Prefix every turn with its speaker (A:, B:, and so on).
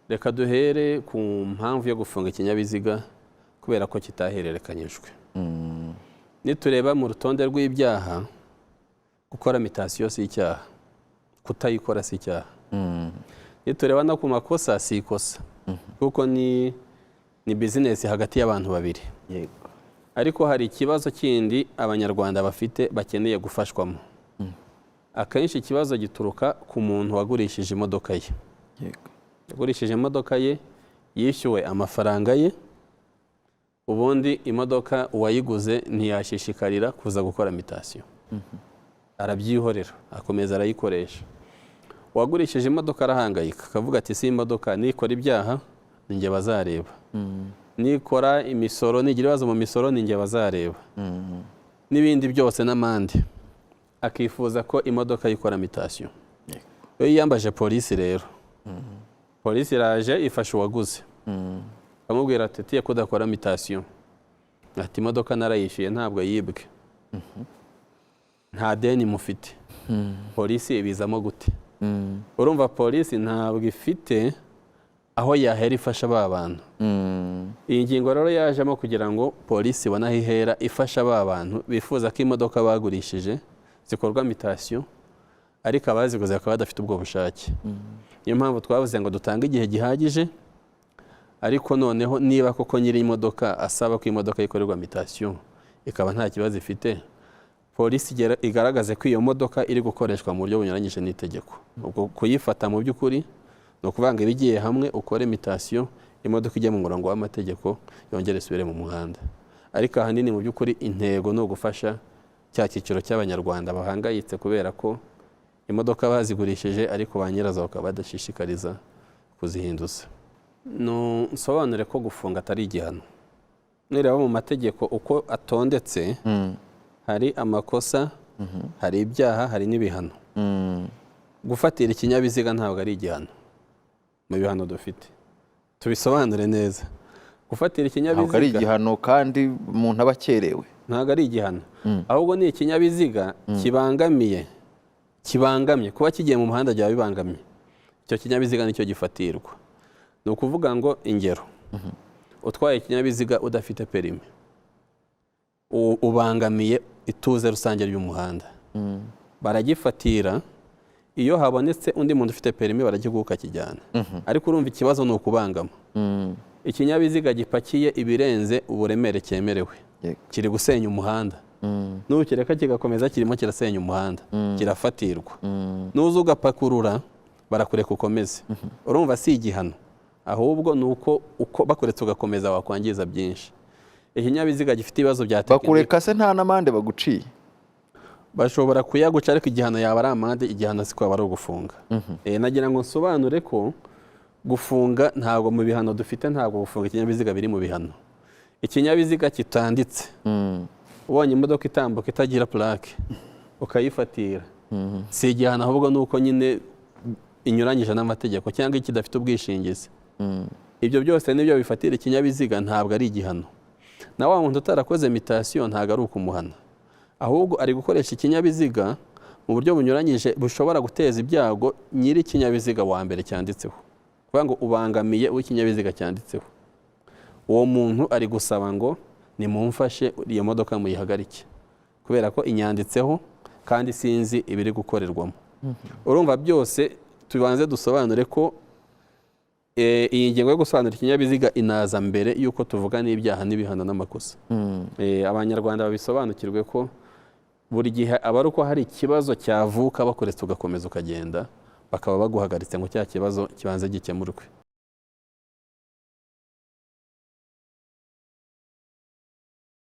A: Reka duhere ku mpamvu yo gufunga ikinyabiziga kubera ko kitahererekanyijwe. Nitureba mu rutonde rw'ibyaha, gukora mutation si icyaha, kutayikora si icyaha. Nitureba no ku makosa, si ikosa, kuko ni business hagati y'abantu babiri. Ariko hari ikibazo kindi Abanyarwanda bafite bakeneye gufashwamo. Akenshi ikibazo gituruka ku muntu wagurishije imodoka ye. Yagurishije imodoka ye, yishyuwe amafaranga ye, ubundi imodoka uwayiguze ntiyashishikarira kuza gukora mutation, arabyihorera, akomeza arayikoresha. Uwagurishije imodoka arahangayika, akavuga ati: "Si imodoka nikora ibyaha ni njye bazareba, nikora imisoro, nigira ibibazo mu misoro ni njye bazareba, n'ibindi byose n'amande." Akifuza ko imodoka yikora mutation. Iyo yiyambaje polisi rero, polisi iraje ifasha uwaguze, akamubwira ati: "Tiye kudakora mutation?" Ati: "Imodoka narayishyuye, ntabwo yibwe, nta deni mufite." Polisi ibizamo gute? Urumva polisi ntabwo ifite aho yahera ifasha ba bantu. Iyi ngingo rero yajemo kugira ngo polisi ibone aho ihera ifasha ba bantu bifuza ko imodoka bagurishije zikorwa mutation, ariko abaziguze bakaba badafite ubwo bushake. Niyo mpamvu twavuze ngo dutange igihe gihagije, ariko noneho niba koko nyiri imodoka asaba ko imodoka ikorerwa mutation ikaba nta kibazo ifite, polisi igaragaze ko iyo modoka iri gukoreshwa mu buryo bunyuranyije n'itegeko. Ubwo kuyifata mu by'ukuri ni ukuvuga ngo ibigiye hamwe ukore mutation, imodoka ijya mu murongo w'amategeko, yongere isubire mu muhanda. Ariko ahanini mu by'ukuri intego ni ugufasha cya cyiciro cy'Abanyarwanda bahangayitse kubera ko imodoka bazigurishije, ariko ba nyirazo bakaba badashishikariza kuzihinduza. Nsobanure ko gufunga atari igihano. Nireba mu mategeko uko atondetse, hari amakosa, hari ibyaha, hari n'ibihano. Gufatira ikinyabiziga ntabwo ari igihano mu bihano dufite. Tubisobanure neza: gufatira
B: Ntabwo ari
A: ikinyabiziga
B: igihano kandi umuntu aba akerewe.
A: Ntabwo ari igihano, ahubwo ni ikinyabiziga kibangamiye, kibangamye. Kuba kigiye mu muhanda byaba bibangamye, icyo kinyabiziga nicyo gifatirwa. Ni ukuvuga ngo, ingero, utwaye ikinyabiziga udafite permis, ubangamiye ituze rusange ry'umuhanda, baragifatira. Iyo habonetse undi muntu ufite permis, barakiguha ukakijyana. Ariko urumva ikibazo ni ukubangama. Ikinyabiziga gipakiye ibirenze uburemere cyemerewe kiri gusenya umuhanda, nukireka kigakomeza kirimo kirasenya umuhanda, kirafatirwa. Nuza ugapakurura, barakureka ukomeze. Urumva si igihano, ahubwo ni uko bakuretse ugakomeza wakwangiza byinshi. Ikinyabiziga gifite ibibazo bya tekinike.
B: Bakureka se nta n'amande baguciye?
A: Bashobora kuyaguca, ariko igihano yaba ari amande, igihano si kwaba ari ugufunga. Nagira ngo nsobanure ko gufunga ntabwo mu bihano dufite, ntabwo gufunga ikinyabiziga biri mu bihano. Ikinyabiziga kitanditse, ubonye imodoka itambuka itagira plaque ukayifatira, si igihano, ahubwo ni uko nyine inyuranyije n'amategeko, cyangwa kidafite ubwishingizi. Ibyo byose nibyo bifatira ikinyabiziga, ntabwo ari igihano. Na wa muntu utarakoze mutation, ntabwo ari ukumuhana, ahubwo ari gukoresha ikinyabiziga mu buryo bunyuranyije bushobora guteza ibyago nyiri ikinyabiziga wa mbere cyanditseho. Kuvuga ngo ubangamiye uw'ikinyabiziga cyanditseho, uwo muntu ari gusaba ngo: "Nimumfashe iyo modoka muyihagarike kubera ko inyanditseho kandi sinzi ibiri gukorerwamo." Urumva byose tubanze dusobanure ko iyi ngingo yo gusobanura ikinyabiziga inaza mbere y'uko tuvuga n'ibyaha n'ibihano n'amakosa. Abanyarwanda babisobanukirwe ko buri gihe aba ari uko hari ikibazo cyavuka, bakuretse ugakomeza ukagenda, bakaba baguhagaritse ngo cya kibazo kibanze gikemurwe.